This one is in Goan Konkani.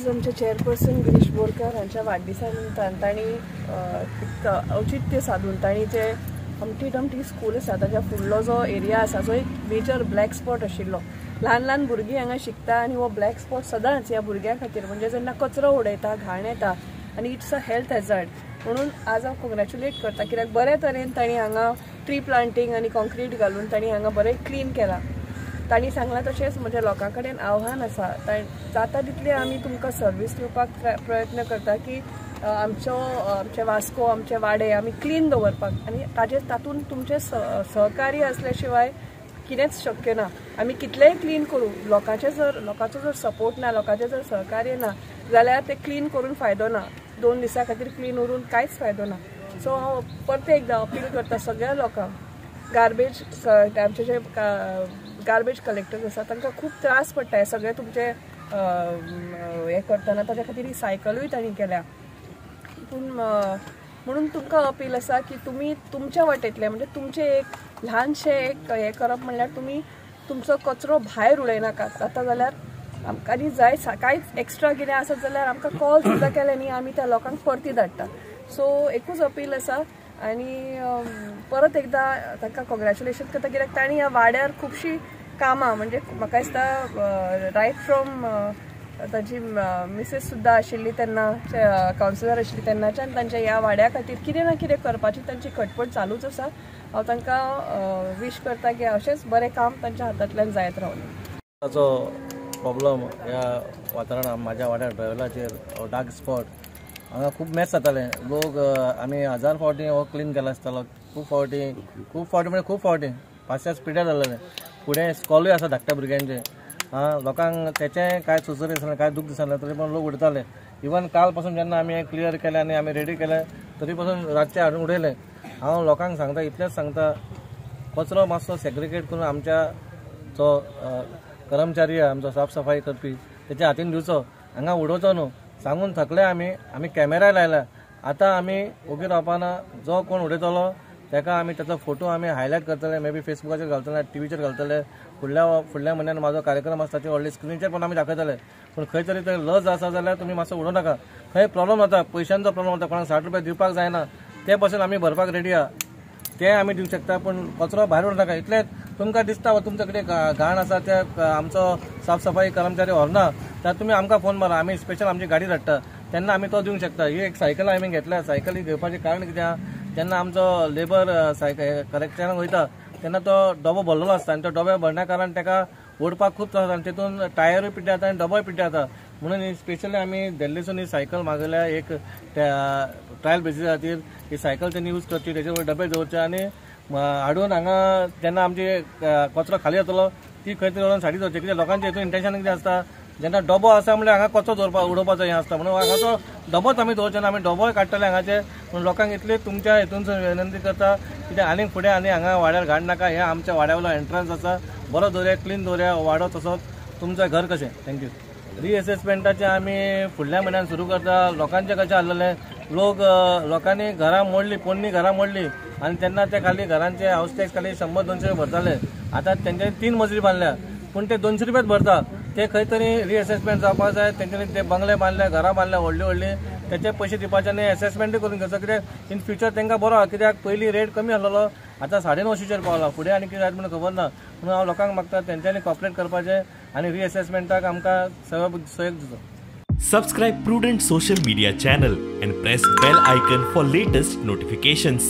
आमचे चेअरपर्सन गिरीश बोरकर हांच्या वाडदिसा निमतान तांणी एक औचित्य साधून तांणी जे हम्टी डम्टी स्कूल आसा ताच्या फुडलो जो एरिया आसा जो एक मेजर ब्लॅक स्पॉट आशिल्लो, ल्हान ल्हान भुरगीं हांगा शिकता आनी हो ब्लॅक स्पॉट सदांच ह्या भुरग्यां खातीर म्हणजे जेन्ना कचरो उडयता घाण येता आनी it's a health hazard. म्हणून आज हांव कॉंग्रेच्युलेट करता कित्याक बरे तरेन तांणी हांगा ट्री प्लांटींग आनी कॉन्क्रीट घालून तांणी हांगा बरें क्लीन केलां. तांणी सांगलां तशेंच म्हज्या लोकां कडेन आव्हान आसा, जाता तितले आमी तुमकां सर्वीस दिवपाक प्रयत्न करता की आमचो आमचे वास्को आमचे वाडे आमी क्लीन दवरपाक आनी ताजे तातूंत तुमचें सहकार्य आसल्या शिवाय कितेंच शक्य ना. आमी कितलेंय क्लीन करूं, लोकांचो जर सपोर्ट ना, लोकांचें जर सहकार्य ना जाल्यार तें क्लीन करून फायदो ना. 2 दिसां खातीर क्लीन उरून कांयच फायदो ना. सो हांव परतें एकदां अपील करता सगळ्या लोकांक, गार्बेज आमचे जे गार्बेज कलेक्टर्स आसा तांकां खूब त्रास पडटा हे सगळे तुमचे हें करतना, ताच्या खातीर ही सायकलूय तांणी केल्या. पूण म्हणून तुमकां अपील आसा की तुमी तुमच्या वाटेंतलें म्हणजे तुमचें एक ल्हानशें एक हें करप म्हणल्यार तुमी तुमचो कचरो भायर उडयनाकात. जाता जाल्यार आमकां आनी जाय कांयच एक्स्ट्रा कितें आसत जाल्यार आमकां कॉल सुद्दां केले न्ही आमी त्या लोकांक परती धाडटा. सो एकूच अपील आसा आनी परत एकदां तांकां कॉंग्रेच्युलेशन करता कित्याक तांणी ह्या वाड्यार खुबशीं कामां म्हणजे म्हाका दिसता रायट फ्रॉम ताजी मिसेस सुद्दां आशिल्ली तेन्ना, कावन्सिलर आशिल्ली तेन्नाच्यान तांच्या ह्या वाड्या खातीर कितें ना कितें करपाची तांची खटपट चालूच आसा. हांव तांकां विश करता की अशेंच बरें काम तांच्या हातांतल्यान जायत रावलें. ताचो प्रॉब्लम ह्या वातावरणात म्हाज्या वाड्यार ड्रायव्हराचेर डार्क स्पॉट हांगा खूब मॅच जाताले. लोक आमी 1000 फावटी हो क्लीन केला आसतालो, खूब फावटी म्हणजे खूब फावटी 5-6 पिड्यार जालेले. फुडें स्कॉलूय आसा धाकट्या भुरग्यांचें, आं लोकांक तेचें कांय सुचर दिसना, कांय दूख दिसना, तरी पण लोक उडयताले. इवन काल पासून जेन्ना आमी हें क्लियर केलें आनी आमी रेडी केलें तरी पासून रातचें हाडून उडयलें. हांव लोकांक सांगता, इतलेंच सांगता, कचरो मातसो सेग्रिगेट करून आमच्या जो कर्मचारी आहा आमचो साफ सफाई करपी तेच्या हातीन दिवचो, हांगा उडोवचो न्हू. सांगून थकले आमी, आमी कॅमेरा लायला. आतां आमी ओगी रावपाना, जो कोण उडयतलो ताका आमी ताचो फोटो आमी हायलायट करतले, मे बी फेसबुकाचेर घालतले, टीव्हीचेर घालतले. फुडल्या म्हयन्यान म्हाजो कार्यक्रम आसता ते व्हडले स्क्रिनीचेर पण आमी दाखयतले. पूण खंय तरी थंय लज आसा जाल्यार तुमी मातसो उडोवं नाका. खंय प्रॉब्लम जाता, पयशांचो प्रॉब्लम जाता, कोणाक 60 रुपया दिवपाक जायना ते पासून आमी भरपाक रेडी आहा, ते आमी दिवंक शकता, पूण कचरो भायर उडोवं नाका. इतलेंच तुमकां दिसता वा तुमचे कडेन घाण आसा ते आमचो साफ सफाई कर्मचारी व्हरना तर तुमी आमकां फोन मारा, आमी स्पेशल आमची गाडी धाडटा तेन्ना आमी तो दिवंक शकता. ही एक सायकल आमी घेतल्या, सायकल घेवपाचें कारण कितें आहा, जेन्ना आमचो लेबर सायकल कलेक्शनाक वयता तेन्ना तो डबो भरलेलो आसता आनी तो डबे भरण्या कारणान ताका ओडपाक खूब त्रास जाता आनी तितून टायरूय पिड्ड्यार जाता आनी डबोय पिड्ड्यार जाता. म्हणून ही स्पेशली आमी दिल्लीसून ही सायकल मागयल्या, एक ट्रायल बेजीस खातीर ही सायकल तेणी यूज करची, तेचे वयर डबे दवरचे आनी हाडून हांगा जेन्ना आमची कचरो खाली जातलो ती खंय तरी व्हरून सायडीक दवरची. कित्याक लोकांचें हितून इंटेन्शन कितें आसता, जेन्ना डबो आसा म्हणल्यार हांगा कचरो दवरपा उडोवपाचो हें आसता, म्हणून हांगाचो डबोच आमी दवरचे ना, आमी डबोय काडटले हांगाचे. पूण लोकांक इतले तुमच्या हितून विनंती करता कित्याक आनीक फुडें आनी हांगा वाड्यार घाण नाका. हे आमच्या वाड्या वयलो एंट्रन्स आसा, बरो दवरया, क्लीन दवरया वाडो तसोच तुमचें घर कशें. Thank you. रिएसेसमेंटाचें आमी फुडल्या म्हयन्यान सुरू करता. लोकांचें कशें आहलेलें, लोक लोकांनी घरां मोडली, पोन्नी घरां मोडली आनी तेन्ना ते खाली घरांचे हावस टॅक्स खाली 100-200 भरताले. आतां तेंच्यांनी 3 मजली बांदल्या पूण ते 200 रुपयाच भरता. ते खंय तरी रिएसेसमेंट जावपाक जाय. तेंच्यांनी ते बंगले बांदले, घरां बांदल्या व्हडली व्हडली, तेचे पयशे दिवपाचे आनी एसेसमेंटूय करून घेवचो. कित्याक इन फ्युचर तांकां बरो आहा, कित्याक पयलीं रेट कमी आसलेलो, आतां 950चेर पावला, फुडें आनी कितें जायत म्हणून खबर ना. म्हणून हांव लोकांक मागता तेंच्यांनी कॉपरेट करपाचें आनी रिएसेसमेंटाक आमकां सहयोग दिवचो. Subscribe Prudent social media channel and press bell icon for latest notifications.